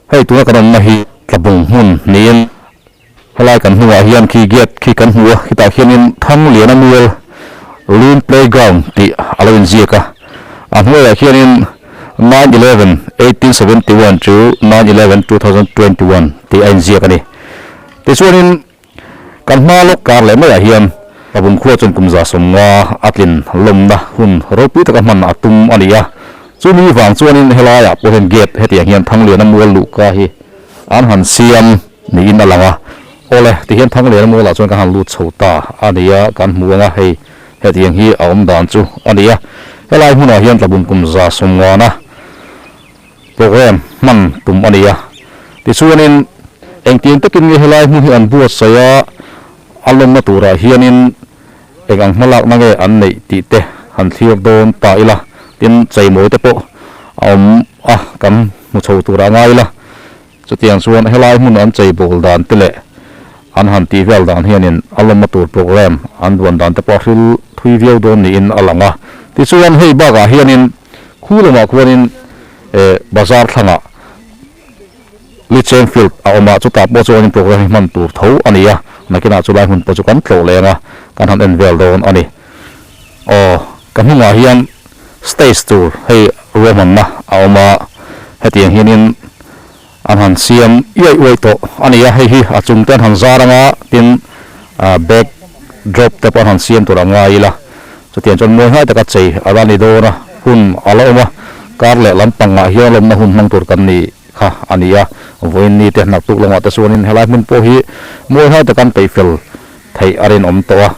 Hei tuna kan awmna hi Tlabung hmun niin helai kan hnungah hian khi gate khi kan hmu a, khitah khianin Thangliana Mual Loon Playground tih a lo inziak a, a hnuaiah khianin 9/11 1871 to 9/11 2021 tih a inziak a ni. Tichuanin kan hma lawk kar leh maiah hian Tlabung khua chuan kum 150 a tlin lawmna hun ropui taka hman a tum a ni a, chumi vang chuanin helaiah pawh hian gate hetiang hian Thangliana Mual luhka hi an han siam niin a lang a. Awle, tihian Thangliana Mualah chuan kan han lut chho ta a ni a, kan hmu ang a, hei hetiang hi a awm dan chu a ni a. Helai hmunah hian Tlabung kum 150 program hman tum a ni a. Tichuanin engtiang takin nge helai hmun hi an buatsaih a, a lawmna turah hianin eng ang hmalakna nge an neih tih te han thlir dawn ta ila, tin cheimawi te pawh a awm a, kan hmu chho turah ngai ila. Chutiang chuan helai hmun an cheibawl dan te leh an han tih vel dan hianin a lawmna tur program an duan dan te pawh a hril thui viau dawn niin a lang a. Tichuan hei bakah hianin khu lamah khuanin eh bazar thlangah Licheng field a awm a, chutah pawh chuanin program hi hman tur tho a ni a, nakinah chulai hmun pawh chu kan tlawh leng a, kan han en vel dawn a ni. Aw, ka hnungah hian stage tur hei ruahmanna a awm a, hetiang hianin an han siam uaih uaih tawh a ni a, hei hi a chung te an han zar anga tin back drop te pawh an han siam tur a ngai ila, chutiang chuan mawi hnai taka chei a la ni dawn a, hun a la awm a, kar leh lampangah hian lawmna hun hmang tur kan ni kha a ni a, vawiin ni te hnaktuk lamah te chuanin helai hmun pawh hi mawi hnai taka an peihfel theih a rinawm tawh a.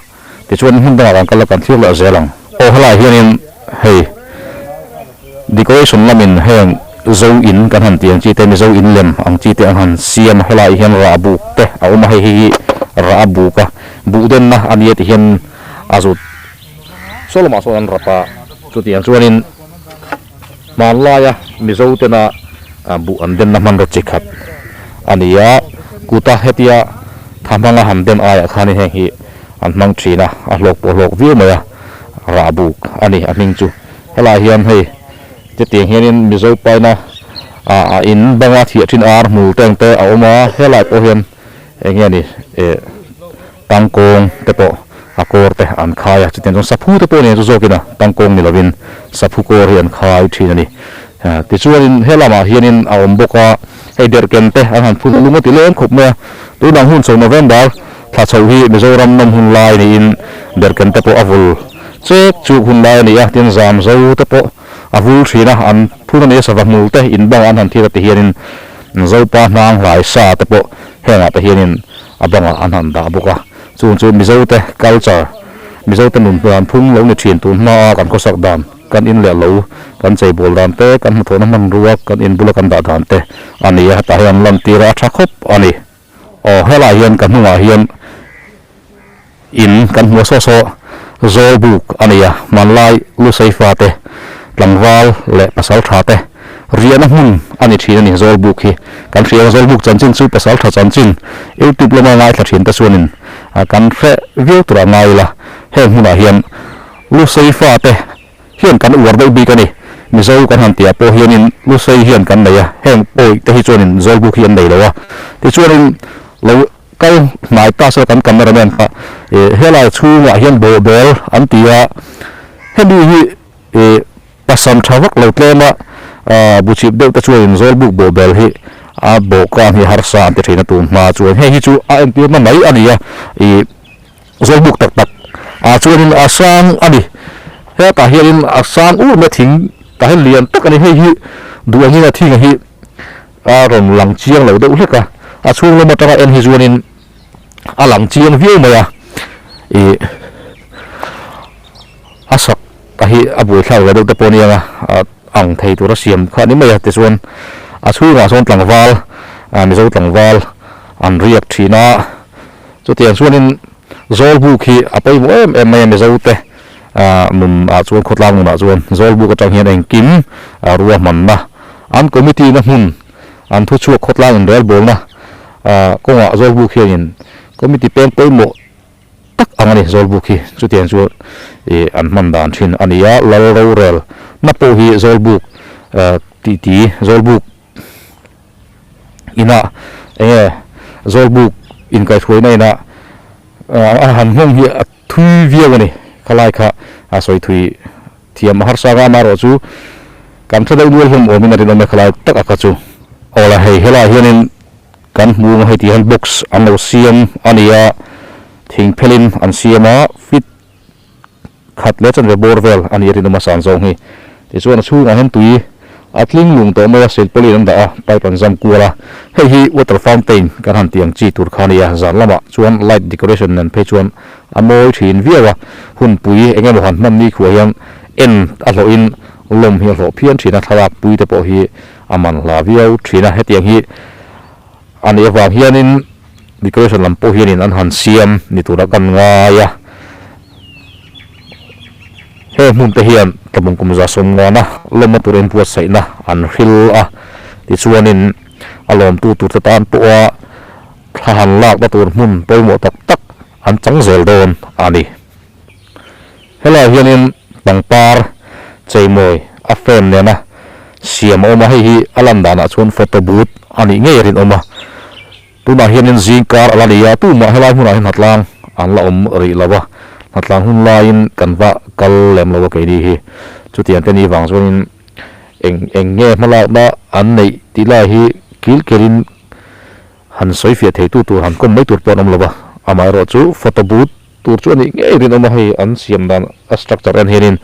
Tichuan hmun dangah kan kal a kan thlir leh zel ang. Aw helaiah hianin hei decoration lamin heng zo in kan han tih ang chi te mizo in lem ang chi te an han siam a helaiah hian rah buk te a awm a hei hei hi rah a buk a buh denna a nia ti hian a zut saw lamah sawn an rap a chutiang chuanin hmanlaia mizo tena buh an denna hmanraw chi khat a ni a kuta hetia tha hmanga han den aiah khanin heng hi an hmang thin a, a hlawk pawh hlawk viau mai a, rah buk a ni a hming chu. Helaiah hian hei chutiang hianin Mizo paina ah a in banga thiah thin ar hmul te ang te a awm a, helai pawh hian eng nge ni eh tangkawng te pawh a kawr te an khai a, chutiang chuan saphu te pawh nen chu zawkin a tangkawng ni lovin saphu kawr hi an khai thin a ni. Tichuanin he lamah hianin a awm bawk a, hei derhken te an han phun a lung a ti leng khawp mai a, tunang hun chho November thla chho hi Mizoram nawm hun lai niin derhken te pawh a vul chek chuk hun lai a ni a, tin zam zo te pawh a vul thin a, an phun a ni a, sava hmul te in bangah an han thir a ti hianin Zopa hnang hlai sa te pawh hengah te hianin a bangah an han dah bawk a, chung chu Mizo te culture, Mizo te nun dan phung lo ni thin tun hmaa kan khawsak dan. Kan in leh lo, kan cheibawl dan te, kan hnathawhna hmanrua, kan in bula kan dah dan te a ni a, hetah hian an lantir a, a tha khawp a ni. Aw, helaiah hian ka hnungah hian in kan hmu a saw saw zawl buk a ni a, hmanlai Lusei fate, tlangval leh pasal tha te riahna hmun a ni thin a ni zawl buk hi. Kan hria ang zawl buk chanchin chu pasal tha chanchin YouTube lama ngaithla thin te chuanin kan hre viau turah ngai ila, heng hmunah hian Lusei fate hian kan uar deuh bik a ni. Mizo kan han tihah pawh hianin Lusei hian kan nei a, heng pawi te hi chuanin Zawlbuk hi an nei lo a. Tichuanin lo kal hnai ta sela kan cameraman kha ih helai chhungah hian bawhbel an ti a, hemi hi ih pasam tha vak lo tlem a, ah buchip deuh te chuanin Zawlbuk bawhbel hi a bawhkan hi harsa an ti thin a tun hma chuan hei hi chu a entirna mai a ni a, ih. Zawlbuk tak tak ah chuanin a sang a ni. Hetah hianin a sang ur mai a thing tah hian lian tak a ni. Hei hi duh angin a thinga hi a rawn lang chiang lo deuh hlek a, a chhung lam atanga en hi chuanin a lang chiang viau mai a. Ih a sak a hi a buaithlak ve deuh te pawh a nia a ang thei tura siam kha a ni mai a. Tichuan a chhungah sawn tlangval Mizo tlangval an riak thin a. Chutiang chuanin Zawlbuk hi a pawimawh em em mai a Mizote nun ah chuan khawtlang nun ah chuan Zawlbuk atang hian engkim ruahmanna an committee na hmun an thuchhuak khawtlang inrelbawlna kawngah Zawlbuk hianin committee peng pawimawh tak ang a ni Zawlbuk hi. Chutiang chu ih an hman dan thin a ni a, Lal rorel na pawh hi Zawlbuk titi Zawlbuk. inah eng nge Zawlbuk inkaihhruaina inah a han nghawng hi a thui viau a ni. Khalai kha a sawi thui thiam a harsa anga amaherawhchu kan hre deuh nual hlawm awmin a rinawm e khalai tak a kha chu. Aw la hei helaiah hianin kan hmu ang hei tih hian box an lo siam a ni a, thing phelin an siam a fit khat leh chanve bawr vel a ni a rinawm a san zawng hi. Tichuan a chhungah hian tui a tling lung tawh mai a, silpawlin an dah a, pipe an zam kual a. Hei hi water fountain kan han tih ang chi tur kha a ni a, zan lamah chuan light decoration nen phei chuan a mawi thin viau a, hunpui eng emaw han hman ni khuah hian en a hlawhin lawm hi a hlawh phian thin a, thlalak pui te pawh hi a man hla viau thin a, hetiang hi a nih avang hianin decoration lam pawh hianin an han siam ni tura kan ngai a, he hmun te hian tlabung kum za sawmngana lawmna tur inbuatsaihna an hril a, tichuanin a lawmtu tur te tan pawha thla han lakna tur hmun pawimawh tak tak an chang zel dawn a ni. Helaiah hianin pangpar cheimawi a frame nena siam a awm a, hei hi a lan danah chuan photo booth a nih ngei a rinawm a. Tunah hianin zingkar a la ni a, tumah helai hmunah hian hnatlang an la awm rih lo a, hnatlang hun laiin kan va kal lem lo a keini hi. Chutiang te ni vang chuanin eng eng nge hmalakna an neih tih lai hi kil kelin han sawi fiah theitu tur han kawm mai tur pawh an awm lo a, amaherawhchu photo booth tur chu a nih ngei rinawm a, hei an siam dan a structure en hianin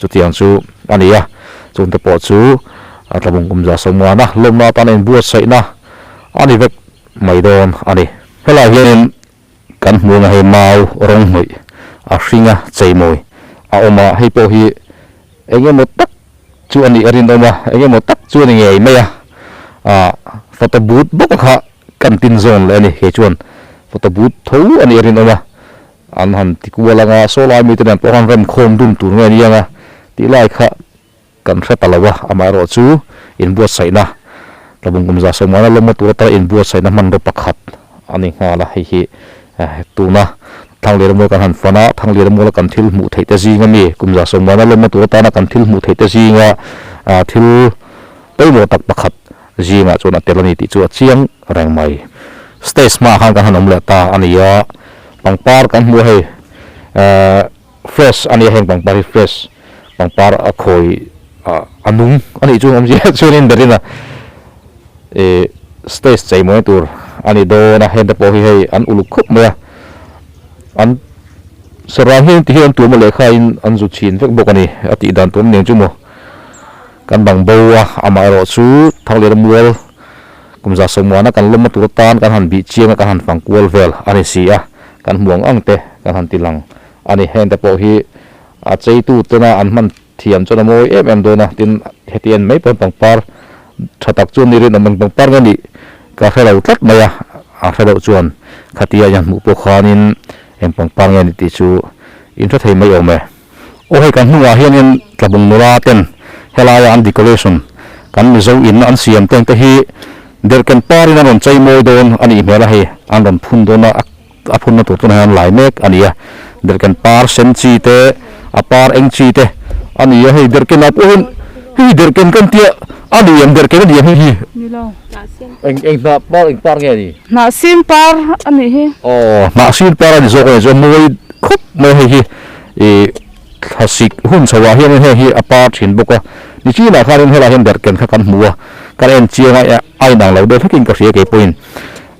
chutiang chu a ni a, chungte pawh chu a tlabung kum za sawmngana lawmna atana inbuatsaihna a ni vek mai dawn a ni. Helaiah hianin kan hmu anga hei mau rawng hnawih a hringa cheimawi a awm a, hei pawh hi eng emaw tak chu a nih a rinawm a, eng emaw tak chu a ni ngei mai a, ah photo booth bawk a kha Kan tin zawn leh a ni, kei chuan photo booth tho a nih a rinawm a, an han ti kual ang a, saw lai mite nen pawh khan remkhawm dun tur nge ni ang a tih lai kha kan hre ta lo a, amaherawhchu inbuatsaihna tlabung kum za sawmngana lawmna tur atanga inbuatsaihna hmanraw pakhat a ni nghal a, hei hi tuna Thanglian Mual kan han fan a, Thanglian Muala kan thil hmuh theih te zinga mi kum za sawmngana lawmna tur atana kan thil hmuh theih te zinga thil pawimawh tak pakhat Zingah chuan a tel a ni tih chu a chiang reng mai. Stage hmaah khan kan han awm leh ta a ni a, pangpar kan hmu a hei ehh fresh a nia heng pangpar hi fresh pangpar a khawi a nung a nih chu awmzia chuanin berin a ih stage chei mawi tur a ni dawn a heng te pawh hi hei an uluk khawp mai a an sarang hian ti hian an tuam a lehkha in an zu chhin vek bawk a ni a tih dan tur nen chu maw. Kan bang bo a, amaherawh chu Thanglian Mual kum za sawmmuana kan lawmna tur atan kan han bih chiang a, kan han fang kual vel a ni si a, kan hmu ang ang te kan han ti lang a ni. Heng te pawh hi a cheitu tena an hman thiam chuan a mawi em em dawn a, tin heti en mai pawhin pangpar tha tak chu ni rinawm eng pangpar nge nih ka hre lo tlat mai a, a hre loh chuan khatia in han hmuh pawh khanin eng pangpar nge nih tih chu in hre thei mai awm e. Aw hei kan hnungah hianin tlabung nula ten helaia an decoration kan Mizo in an siam teng te hi derhken parin an rawn chei mawi dawn a nih hmel a hei an rawn phun dawn a a phunna tur tunah hian an lai mek a ni a derhken par sen chi te a par eng chi te a ni a hei derhken ah pawh hian hei derhken kan tia a ni ang derhken a ni ang hei hi eng eng hnah par eng par nge a ni hnah sin par a nih hi aw hnah sin par a ni zawk a ni chuan mawi khawp mai a hei hi. Ih thlasik hun chho ah hianin heng hi a par thin bawk a, nichinah khanin helaiah hian derhken kha kan hmu a, kan en chiang a a inang lo deuh hlekin ka hria kei pawhin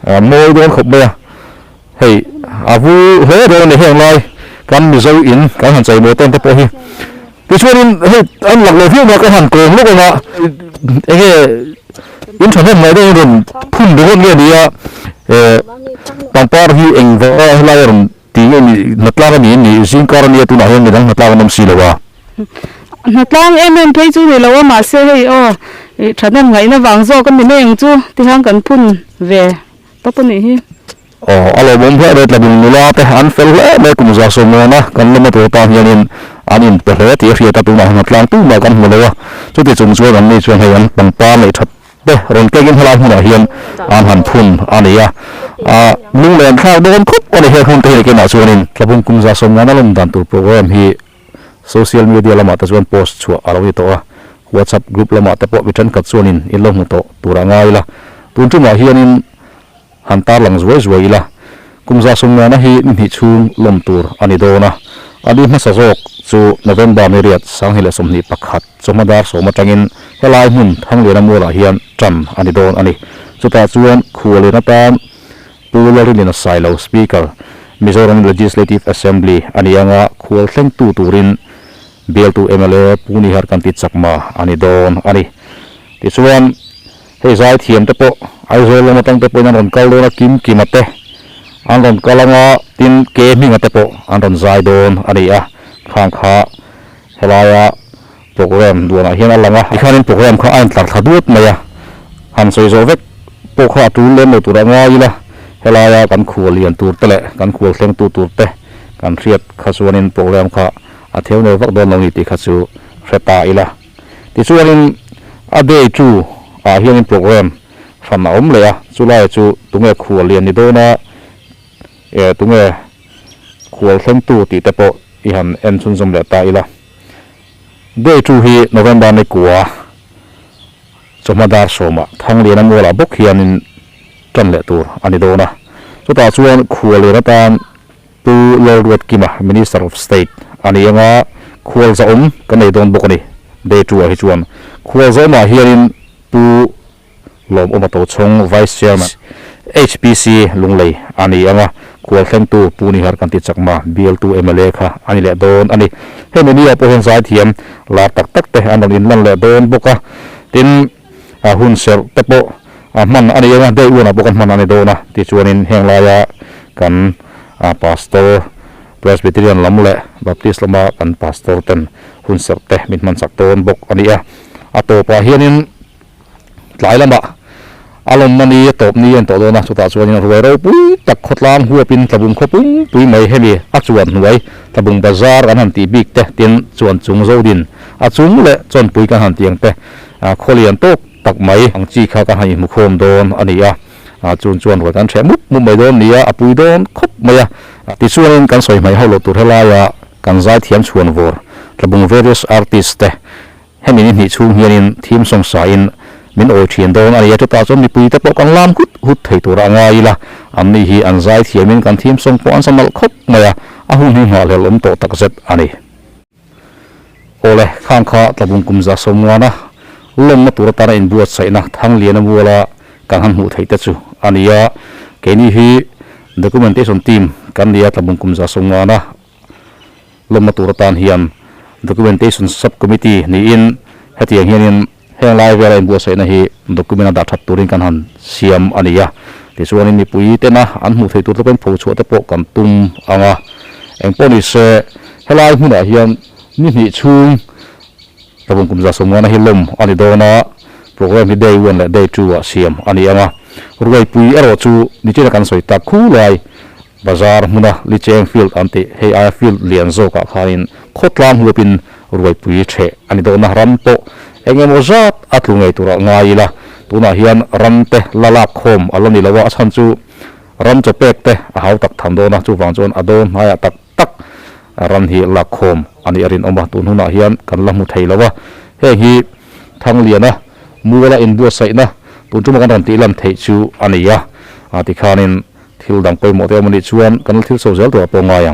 mawi dawn khawp mai a, hei a vul hle dawn a ni heng lai kan Mizo in kan han cheimawi tawn te pawh hi tichuanin hei an lak lo viau mai a kan han kawm lawk ang a enge in thahnem ngaih deuhin rawn phun ringawt nge ni a eh pangpar hi eng vanga helai a rawn Ti nge ni, hnatlang a ni ni, zingkar a nia tunah hian midang hnatlang an awm si lo a. Hnatlang em em phei chu ni lo a, mahse hei aw ih thahnem ngaihna vang zawk a ni mai ang chu tihian kan phun ve tawp a nih hi. Aw, a lawmawm hle mai tlabung nula te an fel hle mai kum za sawmawna kan lawm a tur tan hianin an inpe hle tih a hriat a tunah hian hnatlang tumah kan hmu lo a, chuti chung chuan anni chuan hei an pangpar neih that te rawn kekin helai hmunah hian an han phun a ni a, ah lunglen thlak dawn khawp a ni he hun te hi keimah chuanin. Tlabung kum za sawmngana lawm dan tur program hi social media lamah te chuan post chhuah a lo ni tawh a, WhatsApp group lamah te pawh mi thenkhat chuanin in lo hmu tawh tur a ngai la. Tun tumah hianin han tarlang zuai zuai ila, kum 150na hi ni hnih chhung lawm tur a ni dawn a. A ni hmasa zawk chu November ni riat 2021 chawhma dar sawm atangin helai hmun Thangliana mualah hian tan a ni dawn a ni. Chutah chuan khualin atan Pu Lalrinlina Sailo, Speaker, Mizoram Legislative Assembly a ni anga khual thlengtu turin bialtu mla Pu Nihar Kanti Chakma a ni dawn a ni. Tichuan, hei zaithiam te pawh Aizawl lam atang te pawhin an rawn kal dawn a, Kim Kima te an rawn kal anga tin Ke Hminga te pawh an rawn zai dawn a ni a, khang kha helaia Programme duanah hian a lang a, tikhanin programme kha a intlar thla duat mai a, han sawi zawh vek pawh kha a tul lem lo tur a ngai ila, helaia kan khual lian tur te leh kan khual thlengtu tur te kan hriat kha chuanin programme kha a theu nel vak dawn lo ni tih kha chu hre ta ila. Tichuanin a day two ah hianin programme hran a awm leh a, chulai chu tunge khual lian ni dawn a, eh tunge khual thlengtu tih te pawh i han en chhunzawm leh ta ila. Day two hi November ni kua chawhma dar sawmah Thangliana mualah bawk hianin tan leh tur a ni dawn a. Chutah chuan khuallian atan Pu Lalruatkima, Minister of State a ni anga khual zahawm kan nei dawn bawk a ni. Day two ah hi chuan khual zahawmah hianin Pu Lawmawm a to chhawng Vice Chairman HPC Lunglei a ni ang a, khual thlengtu Pu Nihar Kanti Chakma bialtu mla kha a ni leh dawn a ni. Hemi ni ah pawh hian zaithiam lar tak tak te an rawn inlan leh dawn bawk a, tin hun serh te pawh hman a ni ang a, day one ah pawh kan hman a ni dawn a, tichuanin heng laia kan Pastor Presbyterian lam leh Baptist lama kan Pastor ten hun serh te min hman chak dawn bawk a ni a, a tawpah hianin Tlai lamah a lawmna ni a tawp ni a intawh dawn a, chutah chuanin ruai ropui tak khawtlang huapin tlabung khaw pump-pui mai hemi a chuan hnuai tlabung bazar kan han tih bik te tin chuan chung zo din a chung leh chawnpui kan han tih ang te khaw lian tawk tak mai ang chi kha kan han inhmukhawm dawn a ni a, chun chuan ruai kan hreh mup mup mai dawn ni a, a pui dawn khawp mai a. Tichuanin kan sawi hmaih ho loh tur helaia kan zaithiam chhuanvawr tlabung various artist te Hemi ni hnih chhung hianin thim sawngsain min awi thin dawn a ni a, chutah chuan mipui te pawh kan lam hut hut thei tur a ngai ila, anni hi an zai thiamin kan thim sawng pawh an sa nalh khawp mai a, a hun hi nghahhlelh awm tawh takzet a ni. Awle, khang kha tlabung kum 150na lawmna tur atana inbuatsaihna Thangliana muala kan han hmuh theih te chu a ni a, keini hi documentation team kan ni a, tlabung kum 150na lawmna tur atan hian Documentation Sub Committee niin hetiang hianin heng lai vela inbuatsaihna hi document a dah that turin kan han siam a ni a. Tichuanin mipui tena an hmuh theih tur te pawhin pho chhuah te pawh kan tum ang a. Engpawh ni se helai hmunah hian ni hnih chhung tlabung kum 150na hi lawm a ni dawn a, programme hi day one leh day two ah siam a ni ang a. Ruaipui erawh chu nichina kan sawi tak khu lai Bazar hmuna Licheng Field an tih hei aia field lian zawkah khanin khawtlang huapin ruaipui ṭheh a ni dawn a, ram pawh eng emaw zat a tlu ngei turah ngai ila, tunah hian ram te la lak khawm a la ni lo a, a chhan chu ram chaw pek te a hau tak tham dawn a, chuvang chuan a dawn hnaiah tak tak ram hi lak khawm a nih a rinawm a, tun hunah hian kan la hmu thei lo a, heng hi Thangliana muala inbuatsaihna tun ṭuma kan rawn tih lan theih chu a ni a, tikhanin Thil dang pawimawh te awm a nih chuan kan la thil chho zel tur a pawh ngai ang.